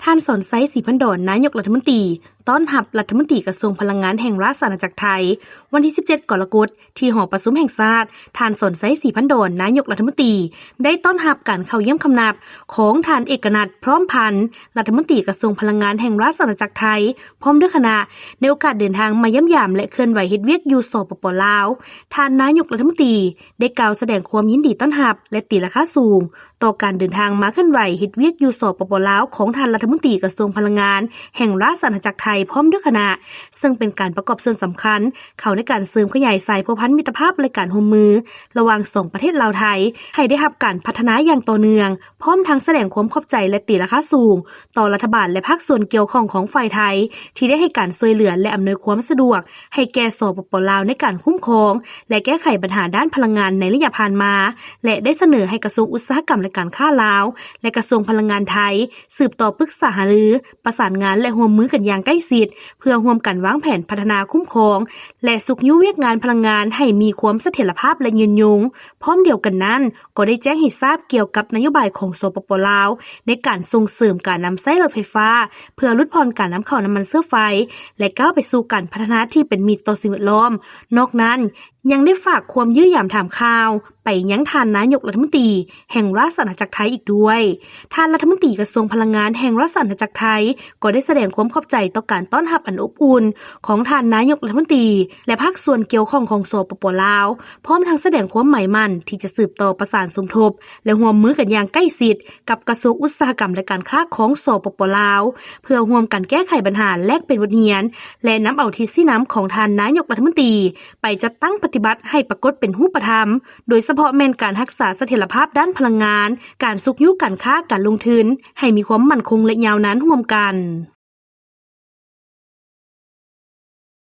ທ່ານ ສອນໄຊ ສີພັນດອນ ນາຍົກລັດຖະມົນຕີ ຕ້ອນຮັບລັດຖະມົນຕີກະຊວງພະລັງງານແຫ່ງລາຊະອານາຈັກໄທ. ວັນທີສິບເຈັດ ກໍລະກົດ ທີ່ຫໍປະຊຸມແຫ່ງຊາດ, ທ່ານ ສອນໄຊ ສີພັນດອນ ນາຍົກລັດຖະມົນຕີ ໄດ້ຕ້ອນຮັບການເຂົ້າຢ້ຽມຄຳນັບຂອງທ່ານ ເອກະນັດ ພ້ອມພັນ ລັດຖະມົນຕີກະຊວງພະລັງງານແຫ່ງລາຊະອານາຈັກໄທ ພ້ອມດ້ວຍຄະນະ ໃນໂອກາດເດີນທາງມາຢ້ຽມຢາມ ແລະ ເຄື່ອນໄຫວເຮັດວຽກຢູ່ ສປປ ລາວ. ທ່ານນາຍົກລັດຖະມົນຕີ ໄດ້ກ່າວສະແດງຄວາມຍິນດີຕ້ອນຮັບ ແລະ ຕີລາຄາສູງຕໍ່ການເດີນທາງມາເຄື່ອນໄຫວເຮັດວຽກຢູ່ ສປປ ລາວ ຂອງທ່ານລັດຖະມົນຕີກະຊວງພະລັງງານແຫ່ງລາຊະອານາຈັກໄທ ພ້ອມດ້ວຍຄະນະ, ເຊິ່ງເປັນການປະກອບສ່ວນສຳຄັນເຂົ້າໃນການເສີມຂະຫຍາຍສາຍພົວພັນມິດຕະພາບ ແລະ ການຮ່ວມມືລະຫວ່າງສອງປະເທດລາວໄທ ໃຫ້ໄດ້ຮັບການພັດທະນາຢ່າງຕໍ່ເນື່ອງ, ພ້ອມທັງສະແດງຄວາມຂອບໃຈ ແລະ ຕີລາຄາສູງຕໍ່ລັດຖະບານ ແລະ ພາກສ່ວນກ່ຽວຂ້ອງຂອງຝ່າຍໄທ ທີ່ໄດ້ໃຫ້ການຊ່ວຍເຫຼືອ ແລະ ອຳນວຍຄວາມສະດວກໃຫ້ແກ່ ສປປ ລາວ ໃນການຄຸ້ມຄອງ ແລະ ແກ້ໄຂບັນຫາດ້ານພະລັງງານໃນໄລຍະຜ່ານມາ ແລະ ໄດ້ສະເໜີໃຫ້ກະຊວງອຸດສາຫະກຳ ແລະ ການຄ້າລາວ ແລະ ກະຊວງພະລັງງານໄທ ສືບຕໍ່ປຶກສາຫາລື, ປະສານງານ ແລະ ຮ່ວມມືກັນຢ່າງໃກ້ຊິດ ເພື່ອຮ່ວມກັນວາງແຜນພັດທະນາ, ຄຸ້ມຄອງ ແລະ ຊຸກຍູ້ວຽກງານພະລັງງານໃຫ້ມີຄວາມສະຖຽນລະພາບ ແລະ ຍືນຍົງ. ພ້ອມດຽວກັນນັ້ນ, ກໍໄດ້ແຈ້ງໃຫ້ຊາບກ່ຽວກັບນະໂຍບາຍຂອງ ສປປ ລາວ ໃນການສົ່ງເສີມການນຳໃຊ້ລົດໄຟຟ້າ ເພື່ອຫຼຸດຜ່ອນການນຳເຂົ້ານ້ຳມັນເຊື້ອໄຟ ແລະ ກ້າວໄປສູ່ການພັດທະນາທີ່ເປັນມິດຕໍ່ສິ່ງແວດລ້ອມ. ນອກນັ້ນ, ຍັງໄດ້ຝາກຄວາມຢ້ຽມຢາມຖາມຂ່າວໄປຍັງທ່ານນາຍົກລັດຖະມົນຕີແຫ່ງລາຊະອານາຈັກໄທອີກດ້ວຍ. ທ່ານລັດຖະມົນຕີກະຊວງພະລັງງານແຫ່ງລາຊະອານາຈັກໄທ ກໍໄດ້ສະແດງຄວາມຂອບໃຈຕໍ່ການຕ້ອນຮັບອັນອົບອຸ່ນຂອງທ່ານນາຍົກລັດຖະມົນຕີ ແລະ ພາກສ່ວນກ່ຽວຂ້ອງຂອງ ສປປ ລາວ, ພ້ອມທັງສະແດງຄວາມໝາຍໝັ້ນທີ່ຈະສືບຕໍ່ປະສານສົມທົບ ແລະ ຮ່ວມມືກັນຢ່າງໃກ້ຊິດກັບກະຊວງອຸດສາຫະກຳ ແລະ ການຄ້າຂອງ ສປປ ລາວ ເພື່ອຮ່ວມກັນແກ້ໄຂບັນຫາ, ແລກປ່ຽນບົດຮຽນ ແລະ ນຳເອົາທິດຊີ້ນຳຂອງທ່ານນາຍົກລັດຖະມົນຕີ ໄປຈັດຕັ້ງປະຕິບັດໃຫ້ປາກົດເປັນຮູບປະທຳ, ໂດຍສະເພາະແມ່ນການຮັກສາສະຖຽນລະພາບດ້ານພະລັງງານ, ການຊຸກຍູ້ການຄ້າການລົງທຶນໃຫ້ມີຄວາມໝັ້ນຄົງ ແລະ ຍາວນານຮ່ວມກັນ.